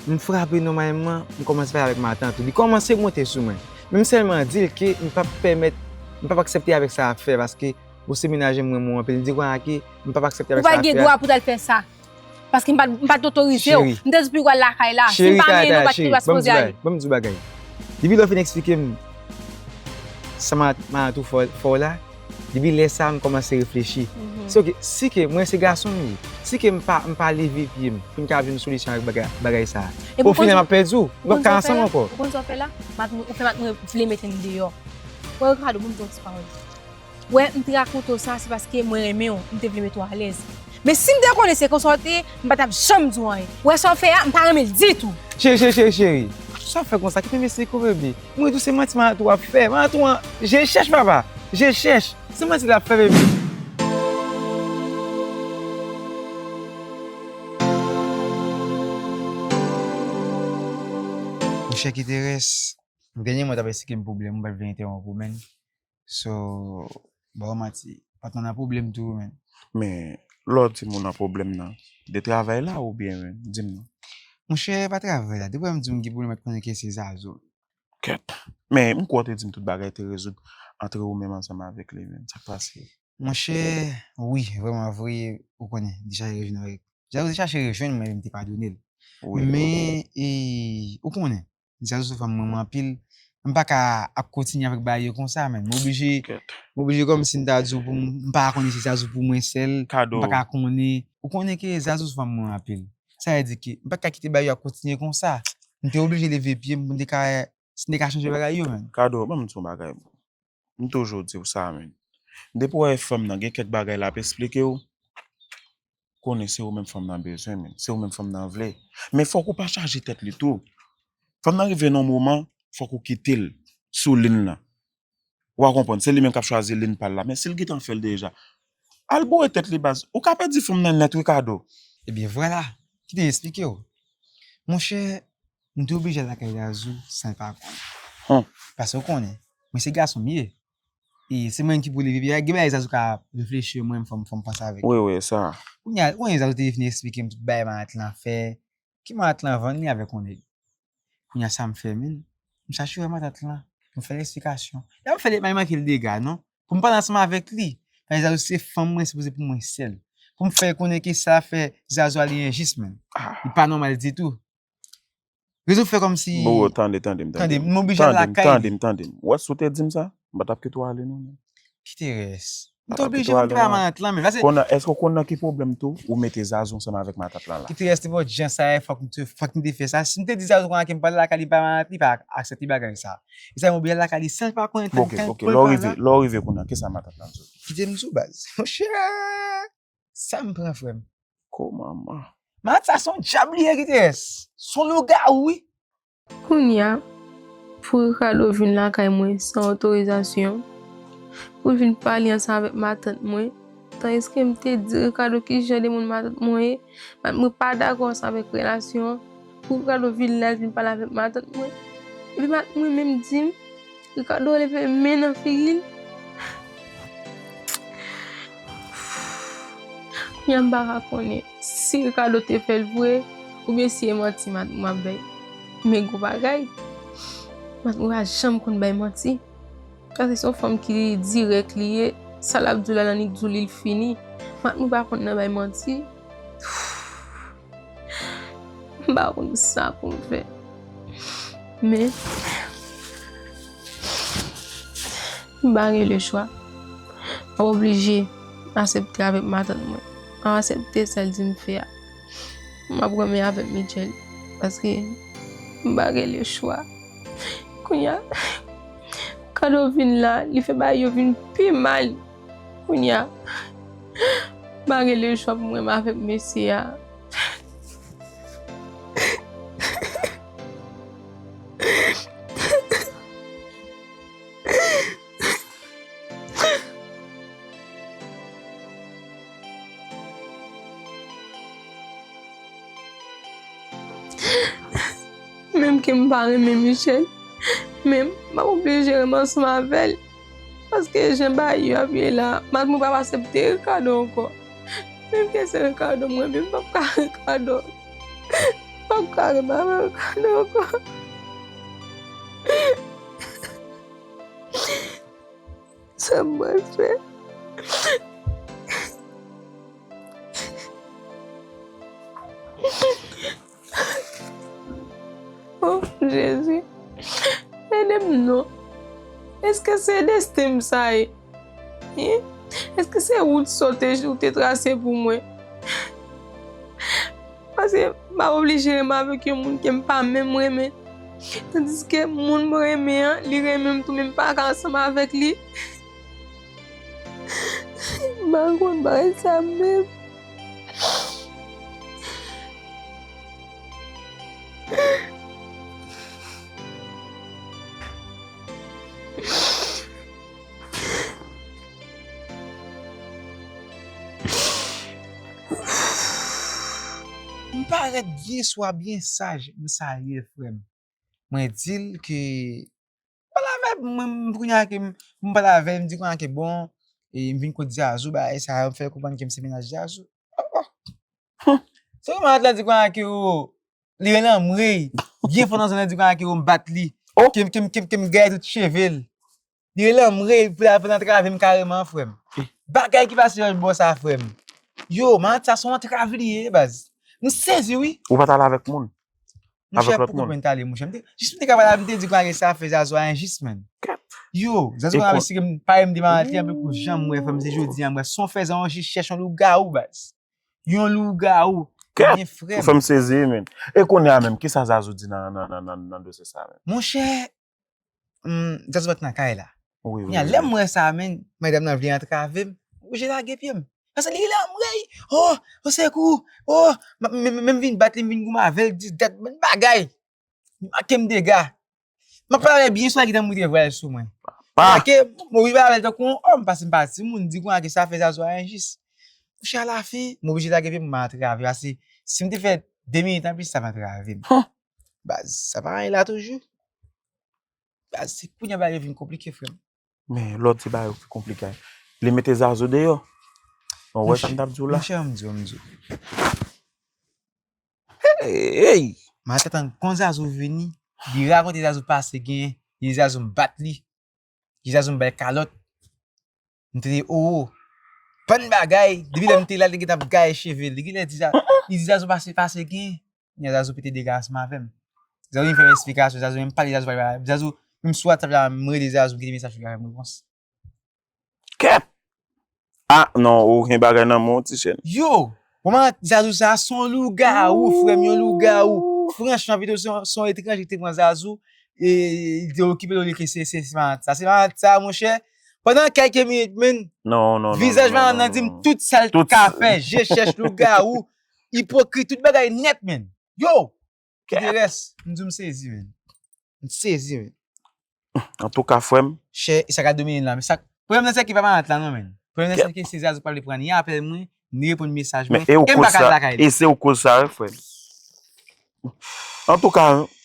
M frape nòmalman, m kòmanse pale avèk matant ou. Li kòmanse monte sou mwen. Men m sèlman di l ke m p ap pèmèt, m p ap aksepte avèk sa l ap fè, paske ou se mennaj mwen, m renmen w anpil. M di kounye a ke m p ap aksepte avèk sa l ap fè a. Ou pa gen dwa pou w t al fè sa. Paske m pa, m pa t otorize w. Cheri. M te di w pou w al lakay la. Si m pa renmen w, ou pa t gen dwa sipoze ale. Cheri, kalme, kalme, cheri. Ban m di w bagay. Ban m di w bagay. Depi lè w fin eksplike m sa ma, matant ou fè w la, depi lè sa a, m kòmanse reflechi. Mhm. Se oke, si ke mwen se gason m ye, si ke m pa, m pa leve pye m pou n ka jwenn yon solisyon avèk bagay, bagay sa a, ofinal, m ap pèdi w. Nou p ap ka ansanm ankò. Ou konn sa w fè la? Ou konn sa w fè la? Matant mwen, ou fè matant mwen vle mete m deyò. Wè, Ricardo, ban m di w yon ti pawòl. Wè, m te rakonte w sa, se paske mwen renmen w, m te vle mete w alèz. Men si m te konnen se konsa w te ye, m pa t ap janm di w anyen. Wè sa w fè a, m pa renmen l ditou. Cheri, cheri, cheri, cheri. Sa w fè konsa, kite m esplike w, bebe. Mwen di w se manti matant ou ap fè. Matant ou an, je l chèch, papa. Je l chèch. Se manti l ap fè, bebe. Monchè Kiterès, dènyèman w t ap esplike m pwoblèm ou, m pa t vle entèwonp ou, menn. So, ba w manti. Patnè w nan pwoblèm tou, menn. Men, lè w di m ou nan pwoblèm nan, de travay la oubyen, menn? Di m non. Monchè, pa travay la. Depi w wè m di w m gen pwoblèm, w mèt konnen ke se Zazo. Kèt. Men, m kwè w te di m tout bagay te rezoud antre ou menm ansanm avèk li, menn. Sa k pase? Monchè, wi, vrèman vre, ou konnen, li chache rejwenn avèk, Zazo te chache rejwenn mwen, men m te padone l. Wi, wi. Men, e, ou konnen, Zazo se fanm mwen, mwen anpil. M pa ka ap kontinye avèk bagay yo konsa, menn. M oblije, m oblije kòmsi m ta di w pou m, m pa konnen si Zazo pou mwen sèl. M pa ka konnen. Ou konnen ke Zazo se fanm mwen anpil. Sa vle di ke m pa ka kite bagay yo ap kontinye konsa. M te oblije leve pye m pou m te ka, si m te ka chanje bagay yo, menn. Kado, ban m di w yon bagay. M toujou di w sa, menn. Depi w wè fanm nan gen kèk bagay l ap esplike w, konnen se ou menm fanm nan bezwen, menn. Se ou menm fanm nan vle. Men fòk ou pa chaje tèt li tou. Fanm nan rive nan yon moman, fòk ou kite l sou liy lan. Ou a konprann, se li menm k ap chwazi liy pa l la. Men si l gentan fè l deja, al boure tèt li, baz. Ou ka pèdi fanm nan nèt, wi, Kado. Ebyen, vwala. Kite m esplike w. Monchè, m te oblije al lakay Zazou san l pa konnen. Paske w konnen, mwen se gason m ye. E se mwen ki pou leve pye a. Gen bagay Zazou ka reflechi, mwen, fò m, fò m panse avèk li. Wi, wi, sa. Kounye a, kounye a Zazou te vin eksplike m tout bagay matant lan fè. Ke matant lan vann li avèk yon nèg. Kounye a sa m fè, menn? M chache wè matant lan. Pou m fè l eksplikasyon. Lè m fè l, li pa manke l dega, non. Pou m pale ansanm avèk li. Paske Zazou se fanm mwen, sipoze pou mwen sèl. Pou m fè l konnen ke sa fè Zazou ale enjis, menn. Li pa nòmal ditou. Rezon fè kòmsi. Bon, tande, tande m, tande m. Tande m, m oblije al lakay li. Tande m, tande m. Ou wè, si w te di m sa, m pa t ap kite w ale, non, menn. Kiterès. M te oblije, mwen te pa matant lan, men. Kounye a, èske w konn nan ki pwoblèm tou? Ou mete Zazou ansanm avèk matant lan la. Kiterès, te bò jan sa ye, fòk m te, fòk m te fè sa. Si m te di Zazou kounye a ke m pral lakay li, pa matant li, pa aksepte bagay sa. E sa, m oblije al lakay li san l pa konnen. Oke, oke, lè w rive, lè w rive kounye a, kisa matant lan di w? Kite m di w, baz. Monchè, sa m pran, frè m. Ko manman. Matant sa se yon dyab li ye, Kiterès. Se yon lougawou, wi. Kounye a, pou Ricardo vin lakay mwen san otorizasyon, pou l vin pale ansanm avèk matant mwen, tandiske m te di Ricardo ki jan de moun matant mwen ye, matant mwen pa dakò ansanm avèk relasyon an, pou Ricardo vin la, l vin pale avèk matant mwen. Epi matant mwen menm di m, Ricardo leve men nan figi l. Kounye a m pa ka konnen si Ricardo te fè l vre oubyen si e manti Matmou ap bay. Men gwo bagay, Matmou pa janm konn bay manti. Paske se yon fanm ki dirèk li ye, sa l ap di w la nan li di w li, l fini. Matmou pa konn nan bay manti. M pa konn sa pou m fè. Men, m pa gen lechwa. M ap oblije aksepte avèk matant mwen. M ap aksepte sa l di m fè a. M ap renmen avèk Michel. Paske m pa gen lechwa. Kounye a, Kado vin la, li fè bagay yo vin pi mal. Kounye a, m pa gen lechwa pou m renmen avèk mesye a. Menm ke m pa renmen Michel, men m ap oblije renmen ansanm avè l. Paske jan bagay yo ap ye la, Matmou p ap aksepte Ricardo ankò. Menm ke se Ricardo m renmen, m p ap ka Ricardo. M p ap ka renmen avè Ricardo ankò. Sa m pral fè? Oh, Jezi, ede m non. Èske se desten m sa ye? Hein? Èske se wout sa w te, ou te trase pou mwen? Paske m pa oblije renmen avèk yon moun ke m pa menm renmen. Tandiske moun m renmen an, li renmen m tou, men m pa ka ansanm avèk li. M pa konn bagay sa menm. M parèt byen swa, byen saj, m salye frè m. Mwen di l ke pale avè m, mwen, m, kounye a ke m, m pale avè l, m di kounye a ke bon, e m vin kot Zazou, bagay sa yo, m fè l konprann ke m se mennaj Zazou. Oh, oh. Sèlman Atlantik kounye a ke, oh, li rele anmwey. Byen fò nan zòn nan di kounye a ke, oh, m bat li. Oh. Ke m, ke m, ke m, ke m gaye tout cheve l. Li rele anmwey, pou l al antrave m kareman, frè m. Bagay ki pase lòt bò sa, frè m. Yo, malad sa se yon antrav li ye, baz. M sezi, wi. Ou pa t ale avèk moun? Monchè, avèk lòt moun? Poko mwen t ale, monchè. M te, jis m te ka pale, m te di kounye a ke sa fè Zazou a enjis, man. Kèt. Yo, Zazou pa avè si m pa m de malad li, anpil kou janm wè, frè m, se jodi a m wè. Se yon fèzè, yon chèch, yon lougawou, baz. Yon lougawou. Kèt. Gen frè m. Ou fè m sezi, men. E kounye a menm, kisa Zazou di nan, nan, nan, nan, nan dosye sa menm? Monchè, hmm, Zazou pa t nan kay la. Wi, wi, wi. Kounye a, lè m wè sa, men, madanm nan vle antrave m, oblije lage pye m. Paske li rele anmwey, oh, osekou, oh, m, m, m, m vin bat li, m vin goumen avè l, dis dat, bann bagay. Li make m dega. M ap pale avè l byen swa, li gentan moute vwa l sou mwen. Pa! Make, m oblije pale avè l tankou yon òm, paske m pa timoun, di kounye a ke sa fè Zazou a enjis. Monchè, alafen, m oblije lage pye m, m antrave, paske si m te fè de minit anplis, sa va antrave m. Baz, sa pa anyen la toujou. Baz, se kounye a bagay yo vin konplike, frè m. Men lè w di bagay yo pi konplike, li mete Zazou deyò. Bon, wè sa m t ap di w la. Monchè, m di w, m di w. Hey! M al tann kon Zazou vini, li rakonte Zazou pase gen, li di Zazou m bat li, li di Zazou m bay kalòt. M te di, oh, oh. Bann bagay, depi lè m te la, li gentan ap gaye cheve l. Li genlè di Za-, li di Zazou pase, pase gen. Kounye a Zazou pete dega ansanm avè m. Zazou vin fè m esplikasyon, Zazou menm pale, Zazou pale, Zazou, menm sou WhatsApp la, m rele Zazou, m kite mesaj pou li avè m repons. Kèt! Ah, non, ou gen bagay nan men w, ti chèn. Yo! Bon, man, Zazou sa, se yon lougawou, frè m, yon lougawou. Franchman, pito se yon, se yon etranje ki te pran Zazou, e li te okipe l olye ke se, se, se malad sa. Se malad sa, monchè. Pandan kèlke minit, men, non, non, non, vizaj non, non, malad nan di m tout sa l ka fè, je chèch, lougawou, ipokrit, tout bagay nèt, men. Yo! Kite rès, m di w m sezi, men. M sezi, men. Antouka, frè m. Chè, e sa k ap domine la, men sa, pwoblèm nan se ke pa malad la, non, men. Pwoblèm nan se ke se Zazou k pa vle pran ni apèl mwen, ni reponn mesaj mwen, e m pa ka al lakay li. E se ou koz sa, wi, frè m. Antouka,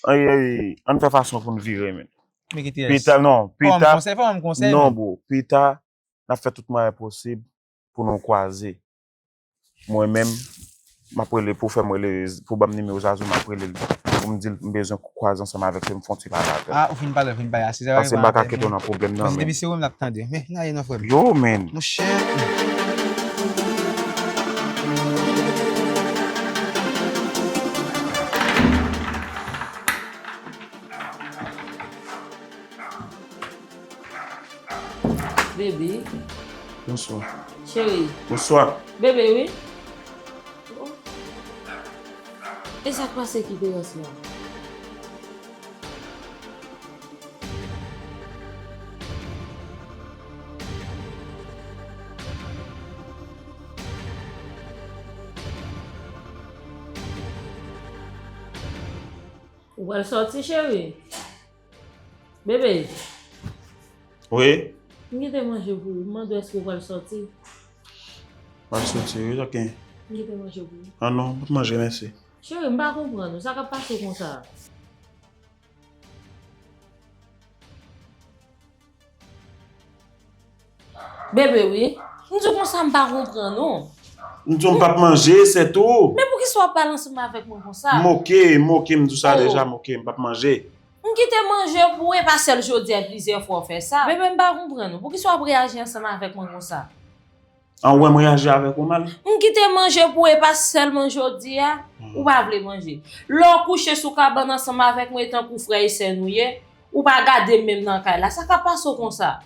ann fè fason pou n vire, men. Pita, non, pita. Fò m konsèy, fò m konsèy. Non, bro, pita, n ap fè tout mwayen posib pou nou kwaze. Mwen menm, m ap rele pou fè m rele, pou ban m nimewo Zazou, m ap rele l. Pou m di l m bezwen kwaze ansanm avèk li, m fè yon ti pale avè l. Ah, ou fin pale, ou fin pale. Paske m pa ka kite w nan pwoblèm nan, men. Depi se ou menm n ap tande. Men, n ale non, frè m. Yo, men. Monchè. Bebe. Bonswa. Cheri. Bonswa. Bebe, wi. E sa k pase ki te rès la? Ou pral sòti, cheri? Bebe. Wi? M kite manje pou ou. M mande w èske w pral sòti? M pral sòti, wi, ok. M kite manje pou ou. Ah non, m p ap manje, mèsi. Cheri, m pa konprann ou. Sa k ap pase konsa? Bebe, wi. M di w konsa, m pa konprann ou. M di w m p ap manje, se tou. Men poukisa w ap pale ansanm avèk mwen konsa? M oke, m oke, m di w sa deja, m oke, m p ap manje. M kite manje pou ou, e pa sèl jodi a, plizyè fwa w fè sa. Bebe, m pa konprann ou. Poukisa w ap reyaji ansanm avèk mwen konsa? An, ou wè m reyaji avèk ou mal? M kite manje pou ou, e pa sèlman jodi a. Ou pa vle manje. Lè w kouche sou kabann ansanm avèk mwen, e tankou frè e sè nou ye, ou pa gade m menm nan kay la. Sa k ap pase w konsa?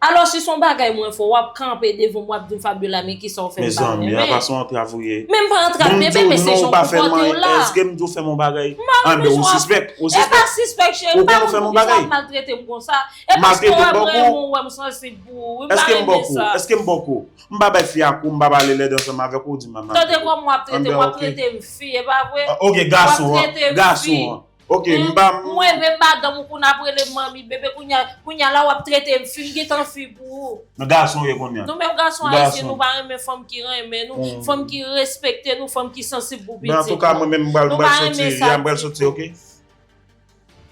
Alò, si se yon bagay mwen fè w, w ap kanpe devan m, w ap di m, Fabiola, men kisa w fè m pa renmen. Mezanmi, apa se yon antrav ou ye? Men m pa antrav, bebe, men se jan w konpòte w la. Èske m di w fè m yon bagay? Anben, ou sispèk, ou sispèk. E pa sispèk, cheri, m pa konn poukisa w ap maltrete m konsa. E paske w wè m renmen w, w wè m sansib pou ou, wi, m pa renmen sa. Èske m bòkò? Èske m bòkò? M pa bay fi a kou, m pa pale lèd ansanm avèk ou, ou di m manman. Tande kòman w ap trete m, w ap trete m fi, e pa vre? Ah, ok, gason an, gason an. Ok, m pa. Mwen menm madanm ou konn ap rele m manmi, bebe, kounye a, kounye a la w ap trete m fi, m gentan fi pou ou. Men gason w ye kounye a. Nou menm gason ayisyen, nou pa renmen fanm ki renmen nou, fanm ki respekte nou, fanm ki sansib pou pitit nou. Men antouka, mwen menm, m pral, m pral soti, m pral soti, ok?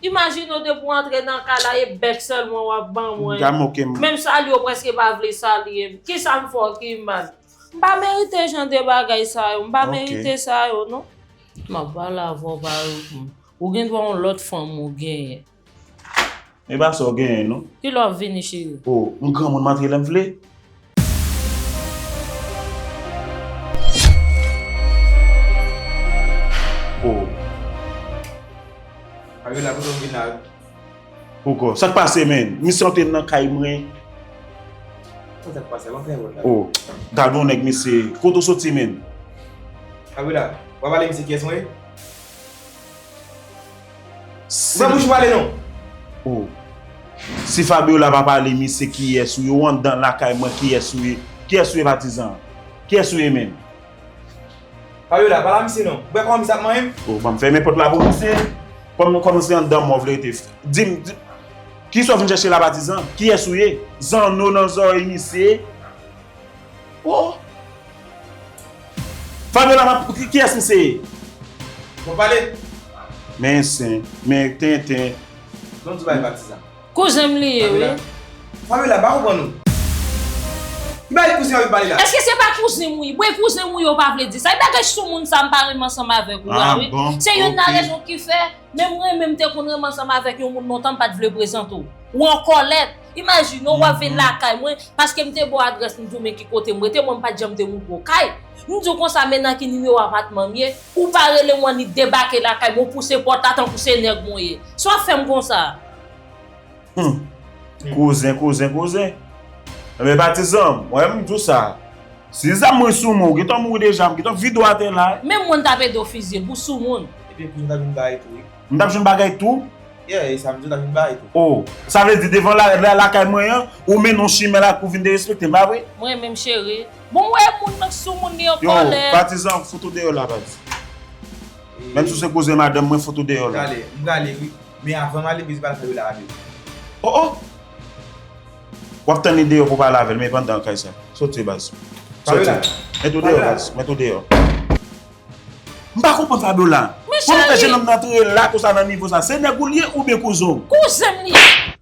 Imajine w depi w antre nan kay la, e bèk sèlman w ap ban mwen. M ka moke m. Menm salye w prèske pa vle salye m. Kisa m fè w ki mal? M pa merite jan de bagay sa yo. M pa merite sa yo, non. M ap pale avè w parèy ou. Ou gen dwa yon lòt fanm ou genyen. E pa sa w genyen, non. Kilè w ap vini, cheri? O, m granmoun, m antre lè m vle. O. Fabiola, kote w vin la? Poko. Sa k pase, menn? Misye antre nan kay mwen. Sa k pase? Ban fè wòl la. O, gade yon nèg, mesye. Kote w soti, menn? Fabiola, w ap pale misye kiyès mwen ye? Ou fè bouch ou pale non. O. Si Fabiola pa pale misye kiyès ou ye, ou anndan lakay mwen kiyès ou ye? Kiyès ou ye patizan? Kiyès ou ye menm? Fabiola, pale a misye non. Ou wè kòman misye ap manyen m? O, ban m fèmen pòt la pou misye. Kòm, kòm se anndan mwen w vle rete. Di m, di, kisa w vin chèche la patizan? Kiyès ou ye? Zanno nan zòrèy misye. Oh! Fabiola, m ap, ki, kiyès misye ye? Bon, pale. Men sen, men tenten. Non, di bay patizan. Kouzen m li ye, wi. Fabiola, m pa konprann ou. Ki bagay kouzen w ap pale la? Èske se pa kouzen m wi? Bon, kouzen m wi, yo pa vle di sa. E bagay soumoun sa, m pa renmen ansanm avèk ou la, wi. Se youn nan rezon ki fè Menm mwen menm te konn renmen ansanm avèk yon moun lontan m pa t vle prezante w. Ou an kòlèt. Imajine w, w ap vin lakay mwen, paske m te ba w adrès m di w men ki kote m rete, mwen m pa t janm te montre w kay. M di w konsa men nan ki nimewo apatman m ye, ou pa rele m w annik debake lakay mwen, ou pouse pòt la tankou se nèg mwen ye. Sa w ap fè m konsa? Hum. Kouzen, kouzen, kouzen. Enben patizan m, mwen m di w sa. Si zam mwen sou mwen, ou gentan mouri deja, m gentan vide w atè la. Menm mwen m t ap ede w fizye l pou sou moun. Epi kouzen w t ap jwenn bagay tou wi. M t ap jwenn bagay tou? Yeah, e sa m di w t ap jwenn bagay tou. Oh, sa vle di devan la, la, lakay mwen an, ou mennen yon chimen la pou vin derespekte m, pa vre? Mwen menm cheri. Bon, m wè moun nan sou moun li an kòlè. Yo, patizan, fout ou deyò la, baz. Menm si w se kouzen madanm mwen, fout ou deyò la. M prale, m prale wi. Men avan m ale, biznis pa l fè yo la ale. Oh, oh! W ap tann li deyò pou w pale avè l, men pandan kay sa. Soti, baz. Soti. Met ou deyò, baz. Met ou deyò. M pa konprann Fabiola. Men Kòman fè jenòm nan antre la konsa nan nivo sa? Se nèg ou l ye oubyen kouzen w? Kouzen m li ye.